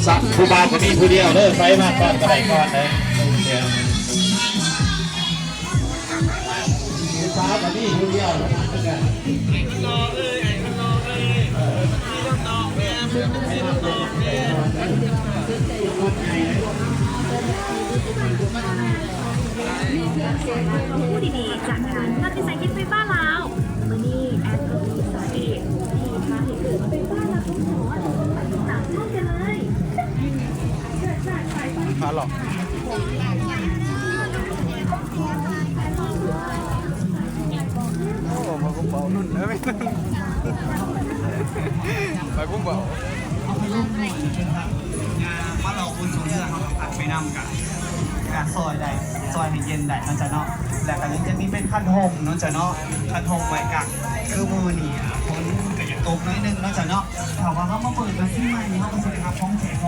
ສະ ຜູ້ບ່າວກໍມີຜູ້ດຽວເດີ ໃຜມາກ່ອນກໍໄດ້ກ່ອນເດີ ຜູ້ສາວກໍມີຜູ້ດຽວ. ຮູ້ດີໆ ຈາກການທຳວິສາຫະກິດໄຟຟ້າລາວ. ມື້ນີ້ແອດກໍມີສາເອກທີ່ພາໃຫ້ເກີດໄຟຟ້າລັດວົງຈອນ. ໄປຕິດຕາມພ້ອມກັນເລີຍ. ພາເລາະ ໂອ້ ພາກຸມເບົາ ນຸ່ນເອີຍ ພາກຸມເບົາ. ມາເລາະບົນຊ່ວງເຮືອເຮົາ ພັກໄປນຳກັນ ກະຊ່ອຍໄດ້ ຊ່ອຍໃຫ້ເຢັນໄດ້ເນາະເຈົ້າເນາະ. ແລ້ວກະຍັງຈະມີເປັນຄັນຫົ່ມເນາະເຈົ້າເນາະ ຄັນຫົ່ມໄວ້ກັກ. ຄືມື້ນີ້ຝົນກະຢາກຕົກໜ້ອຍໜຶ່ງເນາະເຈົ້າເນາະ. ຖ້າວ່າເຮົາມາເປີດມາຊິໃໝ່ ເຮົາກະຊິໄດ້ຮັບຂອງແທ້ຂອງ